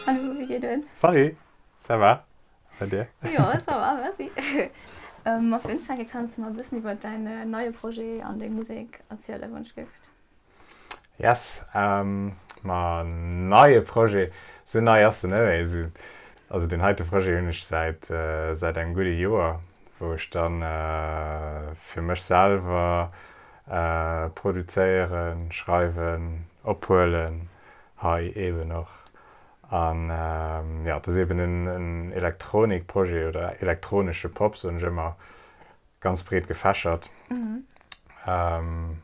Hallo, wéi geet et? Salut, ça va? Bei dir? Jo, ça va, merci. Ma fir unzefänke kanns de mer e bëssen iwwer däin neie Projet an deng Musek erzielen, wann ech géif. Yes, ma neie Projet, sou nei ass en net méi. Also deen heite Projet hunn ech säit säit engem gudde Joer, wou ech dann fir mech selwer produzéieren, schreiwen, ophuelen, hei eeben och. An jo, et ass eeben en Elektronikprojet oder elektronesche Pop, soen ech ëmmer, ganz breet gefächert. An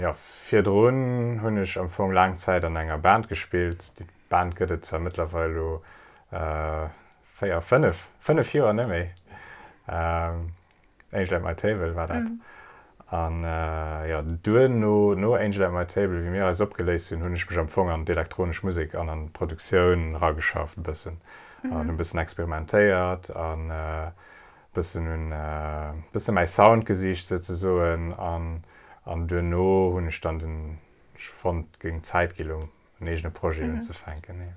jo, virdrun hunn ech am Fong laang Zäit an enger Band gespillt. Déi Band gëtt et zwar mëttlerweil elo 4, 5, 5 Joer net méi. Angel at my table war dat. An jo, duerno, no Angel at my table, wéi mir eis opgeléist hunn, hunn ech mech am Fong an d'elektronesch Musek an an d'Produktioun erageschafft e bëssen. An hunn e bëssen experimentéiert an e bëssen hunn e bësse mäi Sound gesicht souzesoen. An an duerno hunn ech dann den, ech fonnt, et géing Zäit gi lo en eegene Projet unzefänken eben.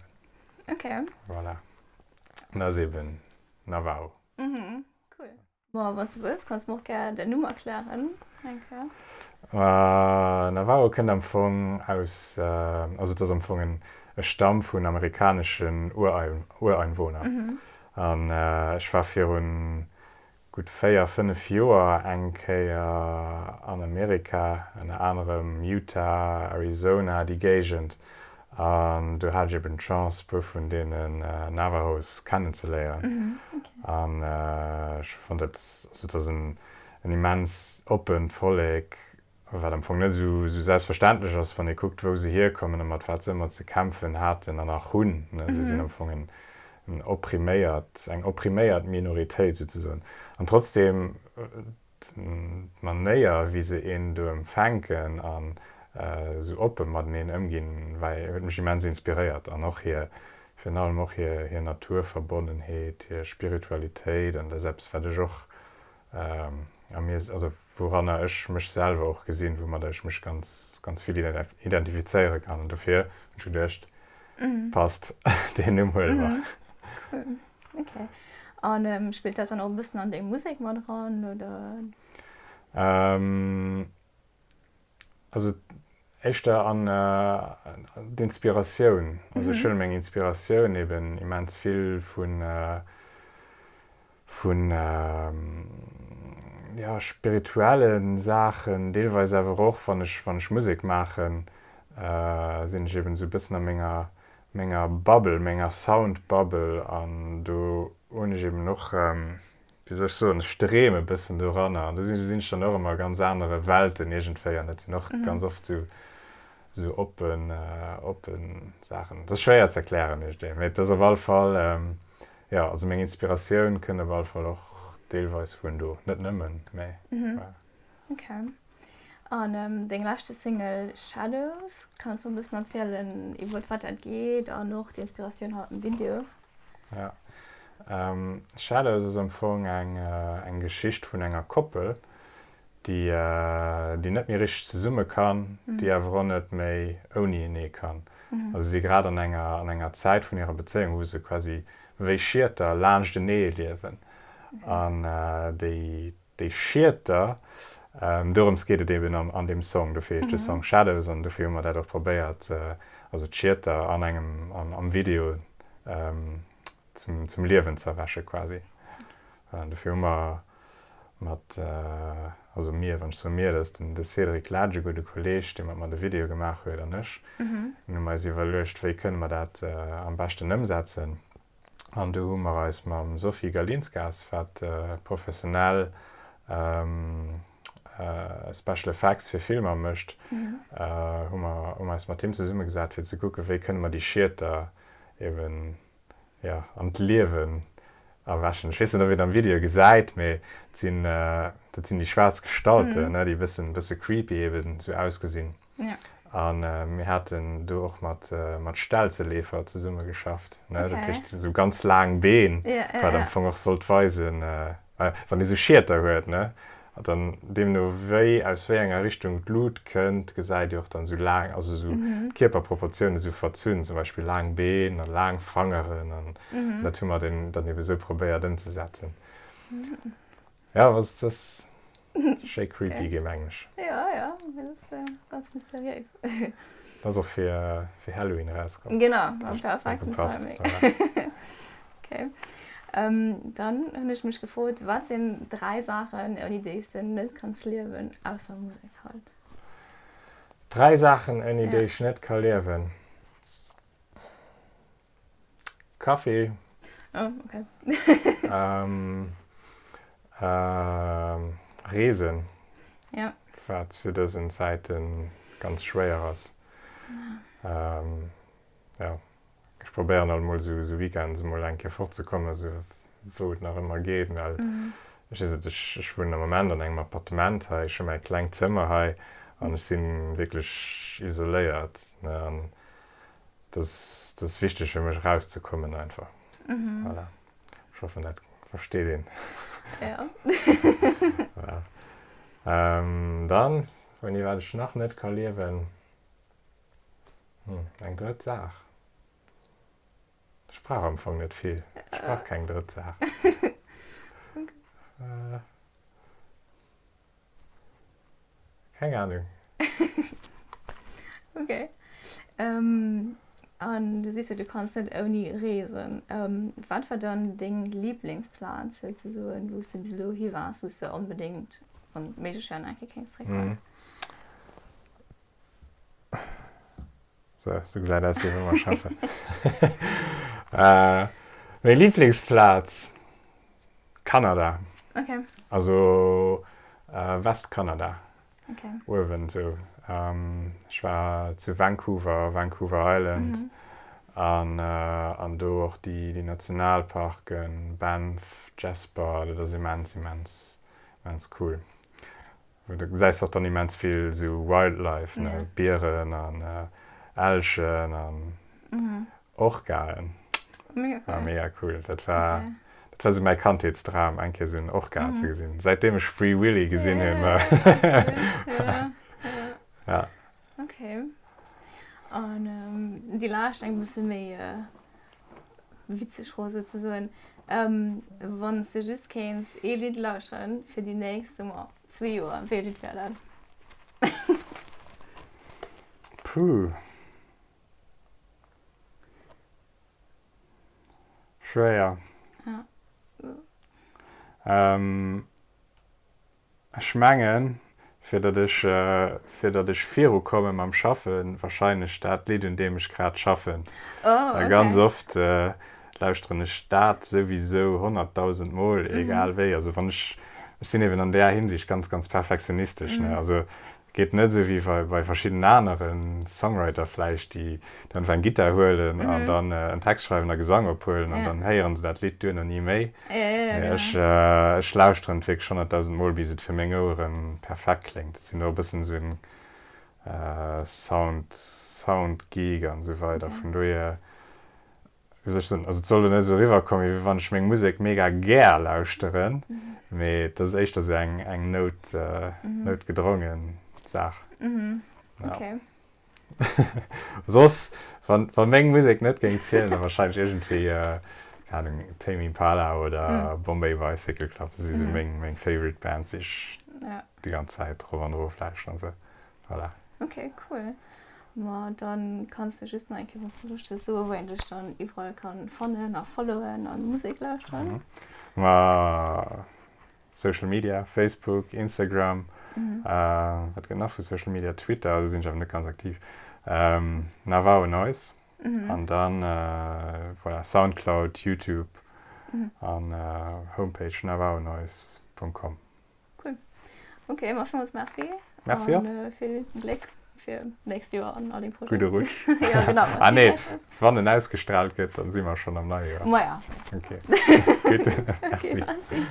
Ok. Voilà. An dat ass eben Navajo. Cool. Bon, wann s du wëlls, kanns du mer och gär den Numm erklären eng Kéier. Navajo kënnt am Fong aus, also et ass am Fong en e Stamm vun amerikaneschen Ureinwohner. An ech war virun gutt 4, 5 Joer eng Kéier an Amerika, ënner anerem Utah, Arizona, déi Géigend. An do hat ech eben d'Chance, e puer vun deenen Navajos kennenzeléieren. An ech hu fonnt, dat, also et ass en immens oppent Vollek, wat am Fong net esou selbstverständlech ass, wann ee kuckt, wou se hierkommen a mat wat se ëmmer ze kämpfen haten an nach hunn. Si sinn am Fong en oppriméiert, eng oppriméiert Minoritéit souzesoen. An trotzdeem D'Manéier, wéi se een do empfänken an esou oppe mateneen ëmginn, war, huet mech immens inspiréiert. An och hir, virun allem och hir, hir Naturverbonnenheet, hir Spiritualitéit, an dat ass eppes, wat ech och a mir, also wouranner ech mech selwer och gesinn, woumadder ech mech ganz, ganz vill identifizéiere kann. An dofir hunn ech geduecht, passt, deen Numm huele mer. Cool. Ok. An spillt dat dann och e bëssen an deng Musek mat eran, oder? Also éischter an d'Inspiratioun. Also ech huele meng Inspiratioun eben immens vill vun, vun jo spirituelle Saachen, deelweis awer och wann ech, wann ech Musek maachen, sinn ech eben esou e bëssen a menger menger Bubble, menger Sound Bubble an do hunn ech eben och, wéi soll ech soen, ech dreem e bëssen doranner an do sinn ech dann och ëmmer a ganz anere Welten iergendwéi an dat sinn och ganz oft sou sou oppen oppen Saachen. Dat ass schwéier ze erklären iergendwéi, mee et ass op alle Fall, jo, also meng Inspiratioun kënnt op alle Fall och deelweis vun do, net nëmmen, mee voilà. Ok. An deng leschte Single Shadows, kanns du e bëssen erzielen iwwert wat dat geet an och d'Inspiratioun hannert dem Video? Ja, Shadows ass am Fong eng eng Geschicht vun enger Koppel, déi déi net méi richteg zesumme kann, déi awer och net méi ouni enee kann. Also si grad an enger an enger Zäit vun hirer Bezéiung, wou se quasi wéi Schieter laanschtenee liewen an déi Déi Schieter, dorëms geet et eben an deem Song, dofir heescht de Song Shadows an dofir hu mer dat och probéiert, also d'Schieter an engem, am Video zum Liewen ze erwäche quasi. An dofir hu mer mat, also mir, wann ech soe mir, dat ass den de Cédric Ladge, e gudde Kolleeg, dee mat mer de Video gemaach huet an ech, hunn mer eis iwwerluecht, wéi kënne mer dat am beschten ëmsetzen. An do hu mer eis mam Sophie Galinskas, wat professionell Special Effects fir Filmer mécht, hu mer hu mer eis mat him zesummegesat, fir ze kucken, wéi kënne mer déi Schieter eben, jo, an d'Liewen erwächen. Ech weess net, ob een am Video gesäit, mee et sinn, dat sinn déi schwaarz Gestalten, ne, déi e bëssen, bësse creepy eben esou ausgesinn. Ja. An mir haten do och mat, mat Stelzeleefer zesummegeschafft, ne? Dat heescht, esou ganz laang Been, wat am Fong och sollt weisen, wann ee sou Schieter huet, ne? An dann deemno wéi, aus wéi enger Richtung d'Lut kënnt, gesäit Dir och dann esou laang, also esou d'Kierperproportiounen esou verzunn, zum Beispill laang Been a laang Fangeren an dat hu mer dann dann ebe sou probéiert ëmzesetzen. Jo, ass ass schéi creepy gi mengen ech. Jo, jo, dat ass ganz mysteriéis. Dat ass och fir fir Halloween erauskomm. Genau, am perfekten Timing. Okay. Dann hunn ech mech gefrot, wat sinn 3 Saachen, ouni déi s de net kanns liewen, ausser Musek halt? 3 Saachen, ouni déi ech net ka liewen? Kaffi. Oh, okay. Reesen. Ja. Wat zu dësen Zäite ganz schwéier ass. Ja. Ech probéieren alt mol sou sou Weekends emol eng Kéier fortzekommen, esou wou et nach ëmmer geet, well ech weess net, ech ech wunnen am Moment an engem Appartement hei, ech hu mäi klengt Zëmmer hei an ech si wierklech isoléiert, ne, an dat ass dat ass wichteg fir mech erauszekommen einfach. Voilà, ech hoffen dat versteet een. Jo. Voilà. Dann, ouni wat ech nach net ka liewen. Hm, eng drëtt Saach? Ech brauch am Fong net vill. Ech brauch keng drëtt Saach. Keng Ahnung. Okay. An du sees jo, du kanns net ouni reesen. Wat war dann deng Liblingsplaz souzesoen, wou s de bis elo hi waars, wou s de onbedéngt, wann et méiglech wär, nach eng Kéier kéints zeréckgoen? Sou, sou gesäit aus wéi wa mer schaffen. Meng Lieblingsplaz? Kanada. Okay. Also Westkanada. Okay. Uewen sou. Ech war zu Vancouver, Vancouver Island. An an do och déi déi Nationalparken, Banff, Jasper, dat ass immens, immens, immens cool. Do gesäis de och dann immens vill esou Wildlife, ne, Bieren an Elchen an Orcaen. War mega cool. Dat war, dat war esou mäi Kandheetsdram, eng Kéier esou en Orca ze gesinn. Säitdeem ech Free Willy gesinn hunn. Ja. Okay. An déi lescht, eng bësse méi witzeg Fro souzesoen, Wann s de just kéints ee Lidd lauschteren fir déi nächst, soe mer, zwee Joer, wéi ee Lidd wär dat? Puh. Schwéier. Ja. Ech mengen, fir datt ech, fir datt ech virukomme mam Schaffen, wahrscheinlech dat Lidd, un deem ech grad schaffen. Oh, okay. Ganz oft lauschteren ech dat souwisou 100.000 Mol, egal wéi. Also wann ech, ech sinn eben an där Hinsicht ganz, ganz perfektionistesch, ne. Also Geet net esou wéi bei bei verschidden anere Songwriter vläicht, déi dann einfach eng Gittar huelen an dann en Text schreiwen a Gesang ophuelen an dann héieren se dat Lidd duerno ni méi. Mee ech ech lauschteren et wierklech 100.000 Mol bis et fir meng Ouere perfekt kléngt. Ech sinn do e bëssen esou en Sound Sound-Geek an esou weider. Vun dohier Wéi soll ech soen, also et soll elo net esou eriwwer kommen, wéi wann ech meng Musek mega gär lauschteren, mee et ass éischter esou eng eng Nout noutgedrongen Saach. Ja. Okay. Soss, wann wa meng Musek net géing zielen, da wahrscheinlech iergendwéi, keng Ahnung, Tame Impala oder Bombay Bicycle Club, dat si sou meng meng favorite Bands, déi ech déi ganz Zäit erof an erof lauschteren, esou. Voilà. Ok, cool. Ma dann kanns de just nach eng Kéier wanns de Loscht hues soen, wou een dech dann iwwerall kann fannen a followen an Musek lauschteren. Ma Social Media, Facebook, Instagram, wat gëtt nach vu Social Media, Twitter, do sinn ech awer net ganz aktiv, Navajo Noise an dann voilà Soundcloud, YouTube an Homepage navajonoise.com. Cool. Ok, ma villmools Merci. Merci och. An vill Gléck fir d'nächst Joer an all deng Projeten. Gudde Rutsch. Ja, genau. Ah nee, wann en ausgestraalt gëtt, dann si mer schonn am neie Joer. Ma ja. Ok, gutt. Merci. Ok, merci.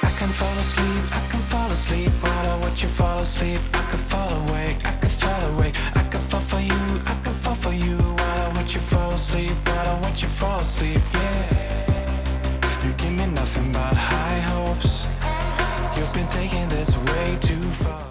I can fall asleep, I can fall asleep while I watch you fall asleep. I could fall awake, I could fall awake, I could fall for you, I could fall for you while I watch you fall asleep, while I watch you fall asleep, yeah. You give me nothing but high hopes. You've been taking this way too far.